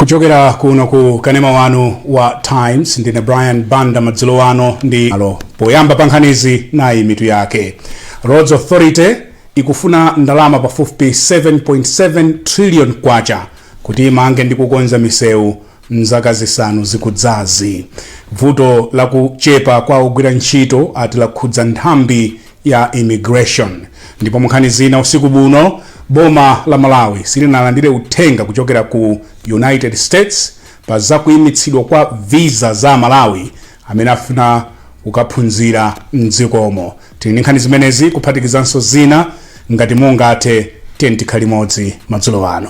Kuchokera kuno ku kanema wanu wa Times, ndine Brian Banda. Madzulo ano ndi alo poyamba pa nkhanizi, nayi mitu yake. Roads Authority ikufuna ndalama pafupifupi 7.7 trillion kwacha kuti imange ndi kukonza misewu mzaka 5 zikudzazi. Vuto lakuchepa kwa ogwira ntchito ati lakhudza nthambi ya immigration. Ndipo munkhani zina usiku buno, boma la Malawi silinalandire uthenga kuchokera ku United States pa zakuyimitsidwa kwa visa za Malawi amene afuna kukaphunzira mdzikomo. Tili ndi nkhani zimenezi kuphatikizanso zina. Ngati mungathe, tiye tikhale limodzi madzulo ano.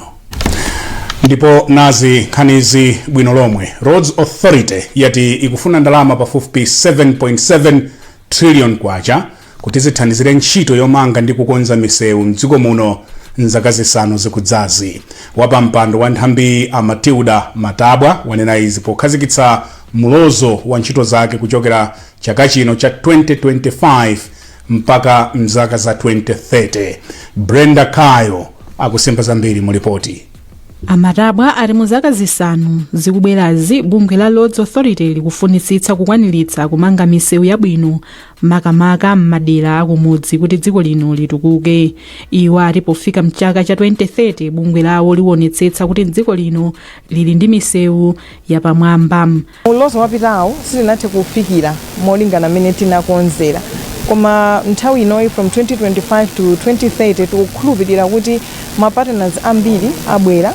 Ndipo nazi nkhanizi bwino lomwe. Roads Authority yati ikufuna ndalama pafupifupi 7.7 trillion kwacha kuti zithandizire ntchito yomanga ndi kukonza misewu mdziko muno mzaka 5 zikudzazi. Wapampando wa nthambi a Matilda Matabwa wanena izi pokhazikitsa mulozo wa ntchito zake kuchokera chaka chino cha 2025 mpaka mzaka za 2030. Brenda Kayo akusimba zambiri mu ripoti. Amatabwa ati mu zaka 5 zikubwerazi, bungwe la Roads Authority likufunitsitsa kukwaniritsa kumanga misewu yabwino, makamaka m'madera akumudzi, kuti dziko lino litukuke. Iwo ati pofika mchaka cha 2030, bungwe lawo liwonetsetsa kuti dziko lino lili ndi misewu yapamwamba. Mulozo wapitawo sitinathe kufikira molingana mmene tinakonzera, koma nthawi inoyi, from 2025 to 2030, tikukhulupirira kuti ma partners ambiri abwera.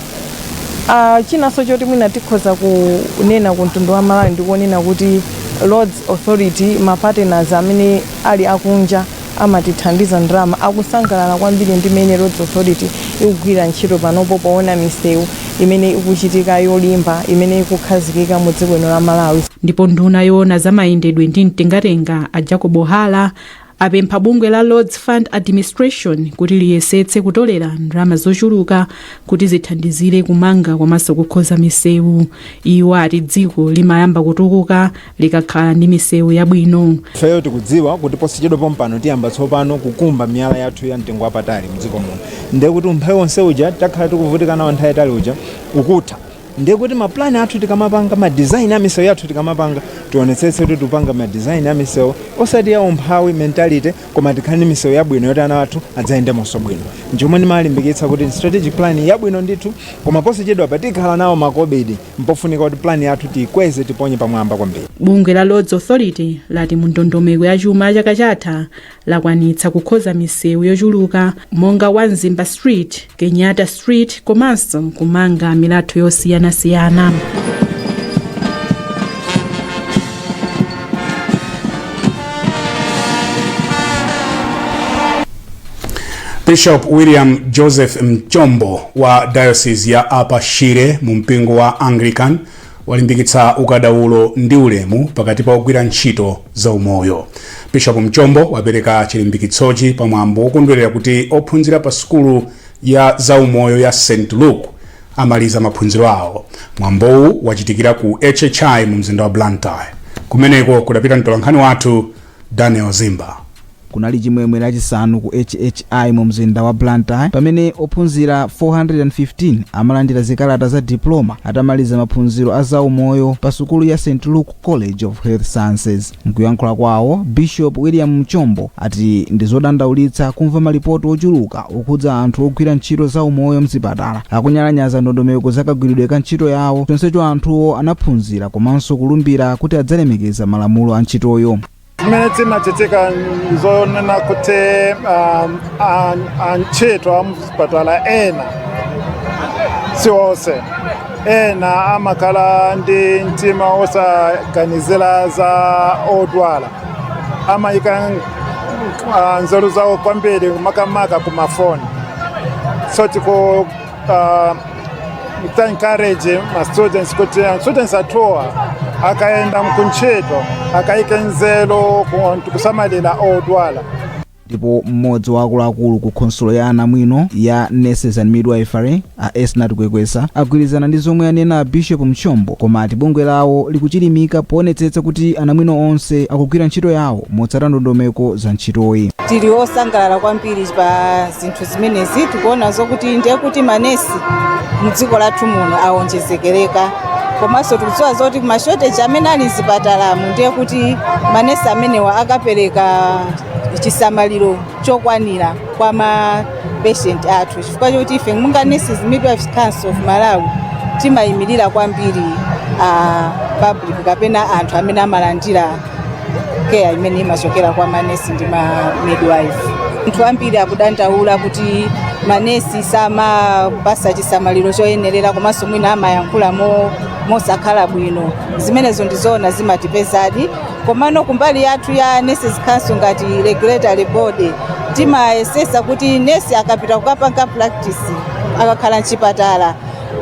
Chinanso choti mwina tikhoza kunena ku mtundu wa Malawi ndikunena kuti Roads Authority, ma partners amene ali akunja amatithandiza ndalama, akusangalala kwambiri ndi mmene Roads Authority ikugwira ntchito panopo, poona misewu imene ikuchitika yolimba imene ikukhazikika mu dziko lino la Malawi. Ndipo nduna yoona zamayendedwe ndi mtengatenga a Jacob Hara apempha bungwe la Roads Fund Administration kuti liyesetse kutolera ndalama zochuluka kuti zithandizire kumanga komanso kukonza misewu. Iwo ati dziko limayamba kutukuka likakhala ndi misewu yabwino. Ifeyo tikudziwa kuti posachedwa pompano tiyamba tsopano kukumba miyala yathu ya mtengo wapatali mdziko muno, ndiye kuti umphawi wonse uja takhala tikuvutika nawo nthawi itali uja ukutha. Ndiye kuti maplani athu tikamapanga, ma design a misewu yathu tikamapanga, tionetsetse kuti tikupanga ma design a misewu osati ya umphawi mentality, koma tikhale ndi misewu yabwino yoti ana athu adzayendemonso bwino. Nchomwe ndimalimbikitsa kuti strategic plan yabwino ndithu, koma posachedwa pa tikhala nawo makobidi, mpofunika kuti plan yathu tiyikweze, tiponye pamwamba kwambiri. Bungwe la Roads Authority lati mu ndondomeko ya chuma chaka chatha lakwanitsa kukonza misewu yochuluka monga wa Mzimba Street, Kenyatta Street komanso kumanga milatho yosiyanasiyana. Bishop William Joseph Mchombo wa Diocese ya Upper Shire mu mpingo wa Anglican walimbikitsa ukadaulo ndi ulemu pakati pa ogwira ntchito za umoyo. Bishop Mchombo wapereka chilimbikitsochi pamwambo wokondwerera kuti ophunzira pa sukulu ya zaumoyo ya St Luke amaliza maphunziro awo. Mwambowu wachitikira ku HHI mu mzinda wa Blantyre. Kumeneko kudapita mtolankhani wathu Daniel Zimba. Kunali chimwemwe Lachisanu ku HHI mu mzinda wa Blantyre pamene ophunzira 415 amalandira zikalata za diploma atamaliza maphunziro a zaumoyo pa sukulu ya St Luke College of Health Sciences. Mkuyankhula kwawo, Bishop William Mchombo ati ndi zodandaulitsa kumva malipoti ochuluka okhudza anthu ogwira ntchito zaumoyo mzipatala akunyalanyaza ndondomeko zakagwiridwe ka ntchito yawo, chonsecho anthuwo anaphunzira komanso kulumbira kuti adzalemekeza malamulo a ntchitoyo. Zimene zinachitika nzonena kuti antchito a mzipatala ena, si onse, ena amakhala ndi mtima osaganizira za odwala, amayika nzeru zawo kwambiri makamaka ku mafoni. So tiku ta encourage ma students kuti students athuwa akaenda kuntchito akayike nzeru kusamalira odwala. Ndipo mmodzi wa akuluakulu ku khonsolo ya anamwino ya Nurses and Midwifery, a Esnat Kwekwesa, agwirizana ndi zomwe anena a Bishop Mchombo, koma ati bungwe lawo likuchilimika poonetsetsa kuti anamwino onse akugwira ntchito yawo motsata ndondomeko za ntchitoyi. Tili osangalala kwambiri pa zinthu zimenezi. Tikuona zokuti ndiye kuti manesi mdziko lathu muno awonjezekereka, komanso tikudziwa zoti ma shortage amene ali mzipatalamu, ndiye kuti manesi amenewa akapereka chisamaliro chokwanira kwa ma patient athu, chifukwa chokuti ife monga Nurses Midwives Council of Malawi timayimirira kwambiri a public kapena anthu amene amalandira care imene imachokera kwa manesi ndi ma midwife. Anthu ambiri akudandaula kuti manesi samapasa chisamaliro choyenerera, komanso mwina amayankhula mosakhala bwino. Zimenezo ndizoona, zimatipezadi. Komano kumbali yathu ya Nurses Council ngati regulatory body, timayesesa kuti nesi akapita kukapanga practice, akakhala mchipatala,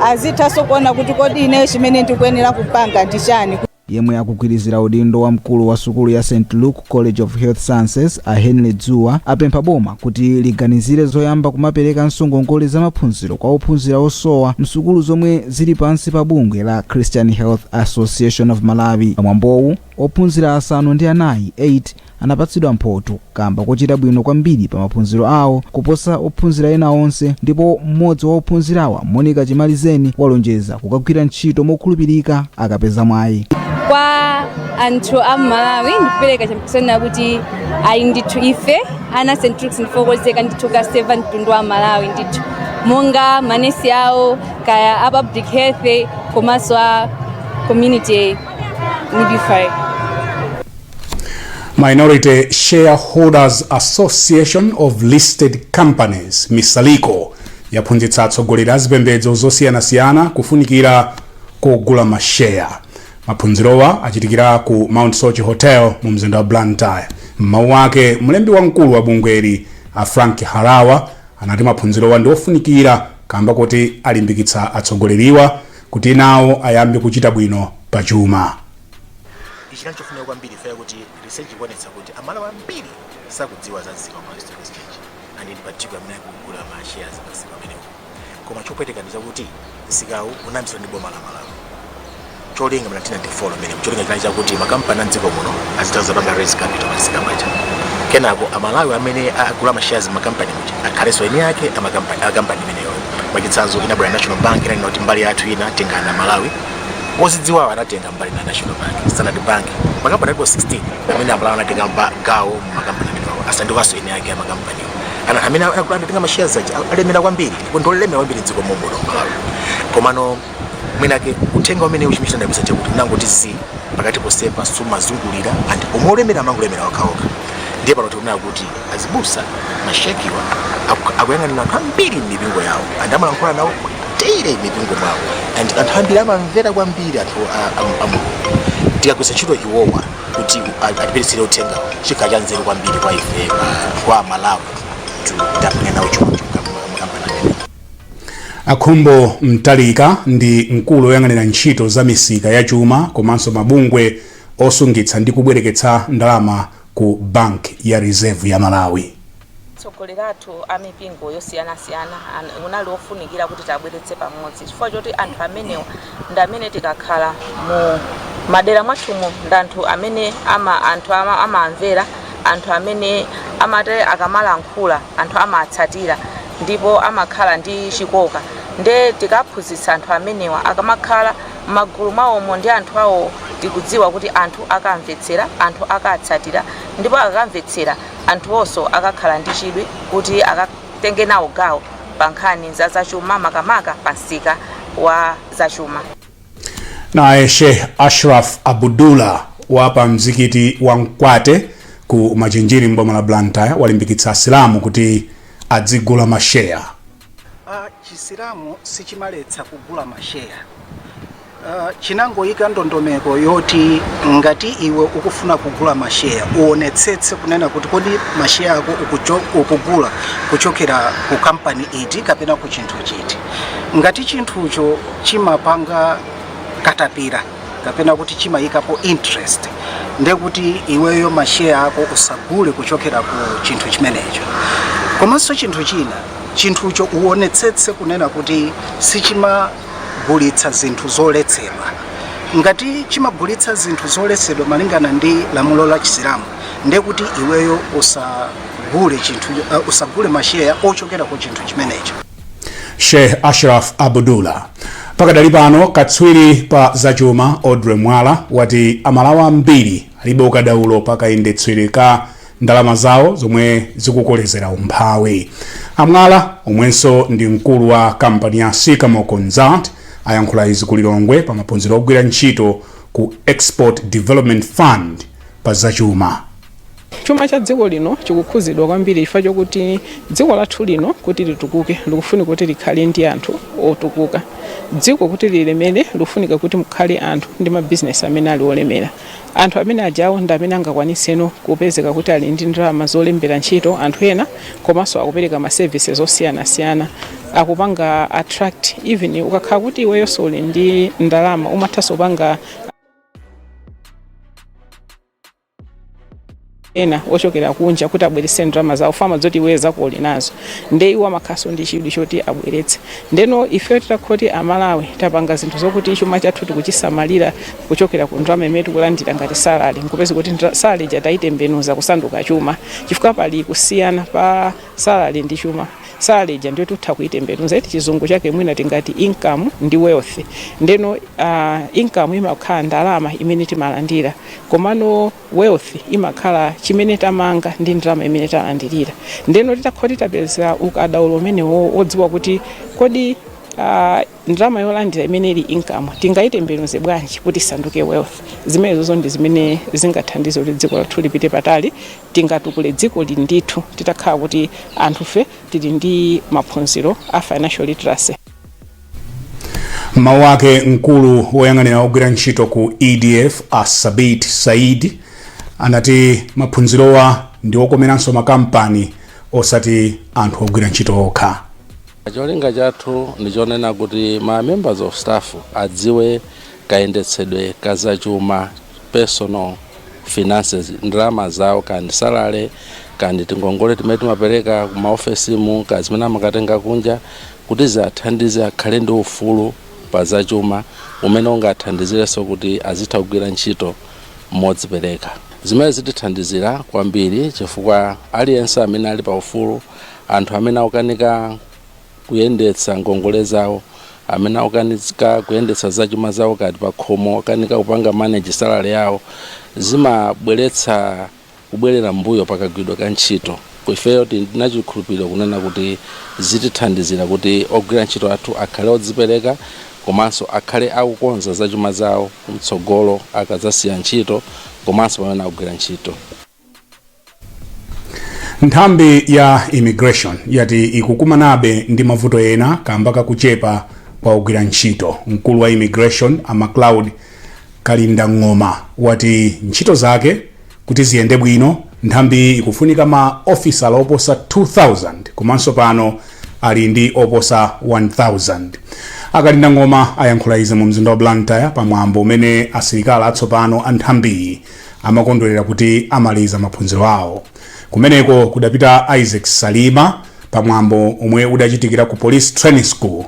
azithanso kuona kuti kodi ineyo chimene ndikuyenera kupanga ndi chani. Yemwe akugwirizira udindo wa mkulu wa sukulu ya St Luke College of Health Sciences, a Henry Dzuwa, apempha boma kuti liganizire zoyamba kumapereka ngongole za maphunziro kwa ophunzira osowa msukulu zomwe zili pansi pa bungwe la Christian Health Association of Malawi. Pamwambowu, ophunzira 4, 8, anapatsidwa mphoto kamba kochita bwino kwambiri pa maphunziro awo kuposa ophunzira ena onse. Ndipo mmodzi wa ophunzirawa, Monica Chimalizeni, walonjeza kukagwira ntchito mokhulupirika akapeza mwayi. Kwa anthu a Malawi, ndikupereka chiyambikizo kuti ayi ndithu, ife ana St Luke's ndifokozeka ndithu ka serve mtundu wa Malawi ndithu, monga manesi awo, kaya a public health komanso a community midwifery. Minority Shareholders Association of Listed Companies, Misaliko, yaphunzitsa atsogoleri a zipembedzo zosiyanasiyana kufunikira kogula masheya. Maphunzirowa achitikira ku Mount Soche Hotel mu mzinda wa Blantyre. M'mawu ake, mlembi wamkulu wa bungweli, a Frank Harawa, anati maphunzirowa ndi ofunikira kamba kuti alimbikitsa atsogoleriwa kuti nawo ayambe kuchita bwino pachuma. Ichi chinali chofunika kwambiri ife kuti research ikuonetsa kuti Amalawi ambiri sakudziwa za msika wa Malawi Stock Exchange and in particular amene akugula ma shares pa msika umenewu. Koma chopweteka ndi chakuti msikawu unayambitsidwa ndi boma la Malawi cholinga mu 1994 umene cholinga chinali chakuti makampani a mdziko muno azitha zapanga raise capital pa msika paja, kenako Amalawi amene agula ma shares makampani muja akhalenso eni ake amakampani akampani imeneyo. Mwachitsanzo, inabwera National Bank, inanena kuti mbali yathu ina tengana Malawi ozidziwawo, anatenga mbali na National Bank, Standard Bank, makampani alipo 16 amene Amalawi anatenga gawo mu makampani amenewo, asandukanso eni ake amakampaniwo. Ana amene anatenga ma shares aja alemera kwambiri ndipo ndiolemera kwambiri mdziko momuno Malawi. Komano mwinake uthenga umene uchimishana chakuti unangoti zi pakati posepa sumazungulira and omwe olemera amangolemera okhaokha. Ndiye pano tikunena kuti azibusa, mashekiwa akuyang'anira anthu ambiri m'mipingo yawo and amalankhula nawo daily m'mipingo mwawo and anthu ambiri amamvera kwambiri anthu a Mulungu. Tikagwiritsa ntchito iwowa kuti atipiritsire uthenga, chikhala cha nzeru kwambiri kwa ife, kwa Malawi, kuti nawo chuma makampani amene. Akhumbo Mtalika ndi mkulu woyang'anira ntchito za misika ya chuma komanso mabungwe osungitsa ndi kubwereketsa ndalama ku Bank ya Reserve ya Malawi. Atsogoleri athu a mipingo yosiyanasiyana unali ofunikira kuti tabweretse pamodzi, chifukwa choti anthu amenewa ndi amene tikakhala mu madera mwathumo ndi anthu amene anthu amamvera, anthu amene amati akamalankhula anthu amatsatira ndipo amakhala ndi chikoka. Nde tikaphunzitsa anthu amenewa, akamakhala m'magulu mwawomo ndi anthu awo, tikudziwa kuti anthu akamvetsera, anthu akatsatira, ndipo akamvetsera anthu onso akakhala ndi chidwi kuti akatenge nawo gawo pa nkhani za zachuma, makamaka pa msika wa zachuma. Naye Sheikh Ashraf Abdullah wa pa mzikiti wa Mkwate ku Machinjiri mboma la Blantyre walimbikitsa Asilamu kuti adzigula masheya. Chisilamu sichimaletsa kugula masheya. Chinangoyika ndondomeko yoti ngati iwe ukufuna kugula masheya, uonetsetse kunena kuti kodi masheya ako ukugula kuchokera ku kampani iti kapena ku chinthu chiti. Ngati chinthucho chimapanga katapira kapena kuti chimayikapo interest, ndekuti iweyo masheya ako usagule kuchokera ku chinthu chimenecho. Komanso chinthu china, chinthucho uonetsetse kunena kuti sichimagulitsa zinthu zoletsedwa. Ngati chimagulitsa zinthu zoletsedwa malingana ndi lamulo la Chisilamu, ndekuti iweyo usagule chinthu, usagule masheya ochokera ku chinthu chimenecho. Sheikh Ashraf Abdullah. Pakadali pano, katswiri pa zachuma Audrey Mwala wati Amalawi ambiri alibe ukadaulo pakayendetsedwe ka ndalama zawo zomwe zikukolezera umphawi. Amwala, omwenso ndi mkulu wa kampani ya Sycamore Consult, ayankhula izi ku Lilongwe pa maphunziro ogwira ntchito ku Export Development Fund pa zachuma. Chuma cha dziko lino chikukhuzidwa kwambiri chifukwa chokuti dziko lathu lino kuti litukuke likufunika kuti likhale ndi anthu otukuka. Dziko kuti lilemere likufunika kuti mukhale anthu ndi mabizinesi amene ali olemera. Anthu amene ajawo ndi amene angakwanitseno kupezeka kuti ali ndi ndalama zolembera ntchito anthu ena, komanso akupereka ma services osiyanasiyana, akupanga attract. Even ukakhala kuti iweyonso uli ndi ndalama, umathanso kupanga ena ochokera kunja kuti abweretse ndalama zawo, fama zoti iweyo zako uli nazo, nde iwo amakhalanso ndi chidwi choti abweretse. Ndeno ife titakhoti Amalawi tapanga zinthu zokuti chuma chathu tikuchisamalira kuchokera ku ndalama imene tikulandira ngati salary, nkupeza kuti salary ija tayitembenuza kusanduka chuma, chifukwa pali kusiyana pa salary ndi chuma. Salary ija ndiyo tutha kuitembenuza iti, chizungu chake mwina tingati income ndi wealth. Ndeno income imakhala ndalama imene timalandira, komano wealth imakhala chimene tamanga ndi ndalama imene talandirira. Ndeno titakhoti tapeza ukadaulo umenewo wodziwa kuti kodi ndalama yolandira imene ili income tingayitembenuze bwanji kuti isanduke wealth, zimenezozo ndi zimene zingathandize kuti dziko lathu lipite patali. Tingatukule dziko li ndithu titakhala kuti anthufe tili ndi maphunziro a financial literacy. Mawu ake, mkulu woyang'anira ogwira ntchito ku EDF a Sabit Said anati maphunzirowa ndi okomeranso makampani osati anthu ogwira ntchito okha. Cholinga chathu ndi chonena kuti ma members of staff adziwe kayendetsedwe ka zachuma, personal finances, ndalama zawo, kandi salary, kandi tingongole timene timapereka ku maofesimu, ka zimene amakatenga kunja, kuti ziathandize akhale ndi ufulu pa zachuma umene ungathandizirenso kuti azitha kugwira ntchito modzipereka. Zimene zitithandizira kwambiri chifukwa aliyense amene ali pa ufulu, anthu amene akukanika kuyendetsa ngongole zawo, amene akukanika kuyendetsa zachuma zawo kati pa khomo, akanika kupanga manage salary yawo, zimabweretsa kubwerera mbuyo pakagwiridwe ka ntchito. Ifeyo tili nachikhulupiriro kunena kuti zitithandizira kuti ogwira ntchito athu akhale odzipereka komanso akhale akukonza zachuma zawo mtsogolo akadzasiya ntchito komanso pamene akugwira ntchito. Nthambi ya immigration yati ikukumanabe ndi mavuto ena kamba kakuchepa kwa ogwira ntchito. Mkulu wa immigration a Macloud Kalindang'oma wati ntchito zake kuti ziyende bwino, nthambi ikufunika ma ofisala oposa 2000, komanso pano ali ndi oposa 1000. Akalindang'oma ayankhula izi mu mzinda wa Blantyre pamwambo umene asilikali atsopano a nthambiyi amakondwerera kuti amaliza maphunziro awo. Kumeneko kudapita Isaac Salima pamwambo omwe udachitikira ku Police Training School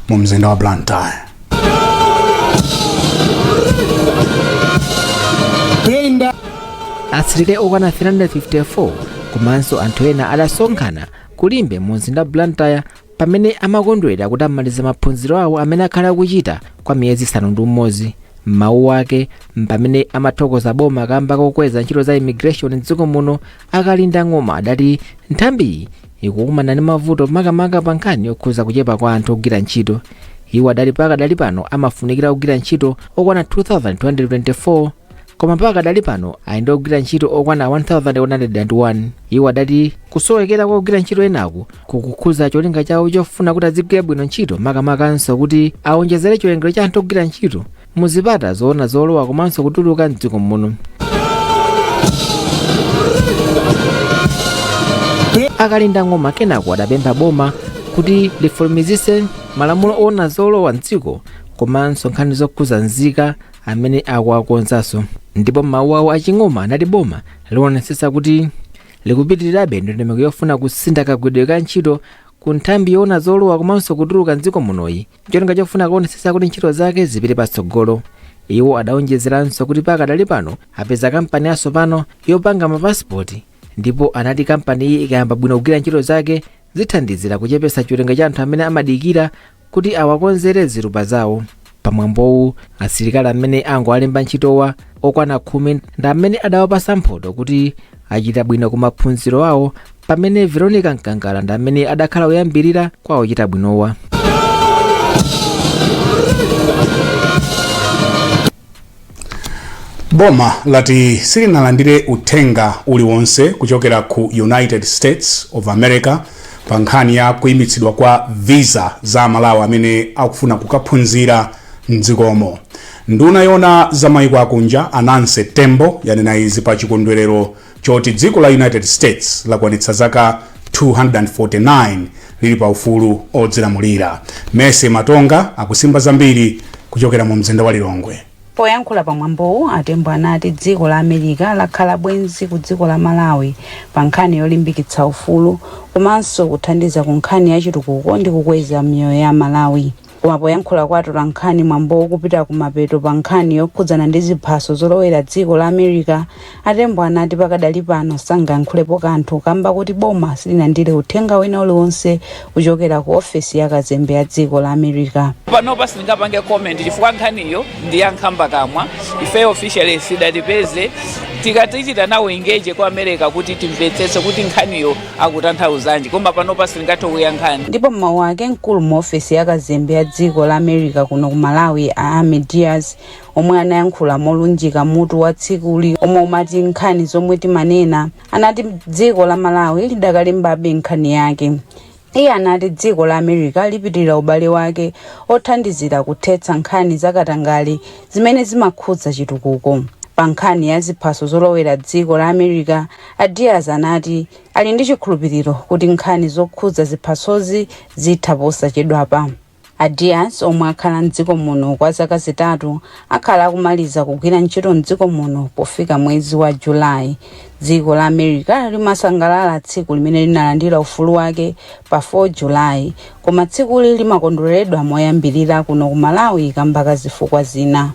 mu mzinda wa Blantyre. Asilikali okwana 354 komanso anthu ena adasonkhana ku Limbe mu mzinda wa Blantyre pamene amakondwera kuti amaliza maphunziro awo amene akhala akuchita kwa miyezi 6. M'mawu ake pamene amathokoza boma kamba kokweza ntchito za immigration mdziko muno, Akalindang'oma adati nthambiyi ikukumana ndi mavuto makamaka pa nkhani yokhuza kuchepa kwa anthu ogwira ntchito. Iwo adati pakadali pano amafunikira ogwira ntchito okwana 2224, koma pakadali pano ali ndi ogwira ntchito okwana 1101. Iwo adati kusowekera kwa ogwira ntchito enaku kukukhuza cholinga chawo chofuna kuti azigwira bwino ntchito, makamakanso kuti awonjezere chiwerengero cha anthu ogwira ntchito mu zipata zoona zolowa komanso kutuluka mdziko muno. Akalindang'oma kenako adapempha boma kuti lifulumizitse malamulo oona zolowa mdziko. Komanso nkhani zokhuza nzika amene akuwakonzanso. Ndipo m'mawu awo, aChing'oma anati boma liwonetsetsa kuti likupitirirabe ndondomeko yofuna kusintha kagwiridwe ka ntchito ku nthambi yoona zolowa komanso kutuluka mdziko munoyi, cholinga chofuna kuonetsetsa kuti ntchito zake zipite patsogolo. Iwo adawonjezeranso kuti pakadali pano apeza kampani yatsopano yopanga mapasipoti, ndipo anati kampani iyi ikayamba bwino kugwira ntchito zake zithandizira kuchepetsa chiwerengero cha anthu amene amadikira kuti awakonzere zitupa zawo. Pamwambowu, asilikali amene angowalemba ntchitowa okwana 10 ndi amene adawapasa mphoto kuti achita bwino ku maphunziro awo, pamene Veronica Mkangala ndi amene adakhala woyambirira kwa ochita bwinowa. Boma lati silinalandire uthenga uliwonse kuchokera ku United States of America pa nkhani ya kuyimitsidwa kwa visa za Amalawi amene akufuna kukaphunzira mdzikomo. Nduna yoona za maiko akunja a Nancy Tembo yanena izi pa chikondwerero choti dziko la United States lakwanitsa zaka 249 lili pa ufulu odzilamulira. Mercy Matonga akusimba zambiri kuchokera mu mzinda wa Lilongwe. Poyankhula pa mwambowu, a Tembo anati dziko la America lakhala bwenzi ku dziko la Malawi pa nkhani yolimbikitsa ufulu komanso kuthandiza ku nkhani ya chitukuko ndi kukweza miyoyo ya Amalawi. Koma poyankhula kwa atolankhani mwambowu ukupita kumapeto pa nkhani yokhudzana ndi ziphaso zolowera dziko la America, a Tembo anati pakadali pano sangayankhulepo kanthu kamba kuti boma silinalandire uthenga wina uliwonse kuchokera ku ofesi ya kazembe ya dziko la America. Panopa sindingapange comment chifukwa nkhaniyo ndi ya nkhambakamwa. Ifeyo officially sidatipeze. Tikatichita nawo engage ku America kuti timvetsetse kuti nkhaniyo akutanthauzanji, koma panopa sindingathe kuyankhani. Ndipo m'mawu ake, mkulu mu ofesi ya kazembe ya dziko la America kuno ku Malawi a Amy Diaz, omwe anayankhula molunjika mutu wa tsikuli omwe umati nkhani zomwe timanena, anati dziko la Malawi lidakalembabe nkhani yake. Iye anati dziko la America lipitilira ubale wake othandizira kuthetsa nkhani za katangale zimene zimakhudza chitukuko. Pa nkhani ya ziphaso zolowera dziko la America, a Diaz anati ali ndi chikhulupiliro kuti nkhani zokhudza ziphasozi zitha posachedwapa. A Diaz, omwe akhala mdziko muno kwa zaka zitatu, akhala akumaliza kugwira ntchito mdziko muno pofika mwezi wa July. Dziko la America limasangalala tsiku limene linalandira ufulu wake pa 4 July, koma tsikuli limakondwereredwa moyambirira kuno ku Malawi kamba ka zifukwa zina.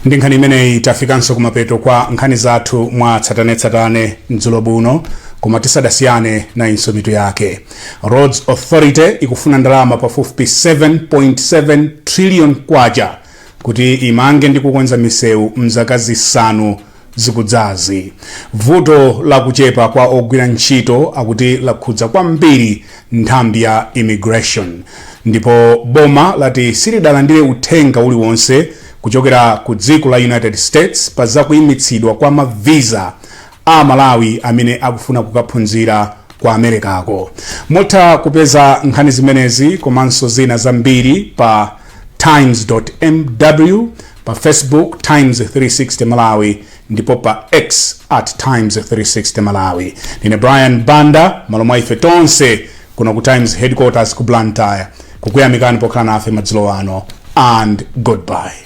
Ndi nkhani imeneyi tafikanso kumapeto kwa nkhani zathu mwa tsatanetsatane mdzulo buno, koma tisadasiyane nayinso mitu yake. Roads Authority ikufuna ndalama pafupifupi 7.7 trillion kwacha kuti imange ndi kukonza misewu mzaka 5 zikudzazi. Vuto la kuchepa kwa ogwira ntchito akuti lakhudza kwambiri nthambi ya immigration, ndipo boma lati silidalandire uthenga uliwonse kuchokera ku dziko la United States pa zakuyimitsidwa kwa mavisa a Malawi amene akufuna kukaphunzira ku Americako. Mutha kupeza nkhani zimenezi komanso zina zambiri pa times.mw, pa Facebook Times 360 Malawi, ndipo pa X at Times 360 Malawi. Ndine Brian Banda, malo mwa ife tonse kuno ku Times headquarters ku Blantyre, kukuyamikani pokhala nafe madzulo ano, and goodbye.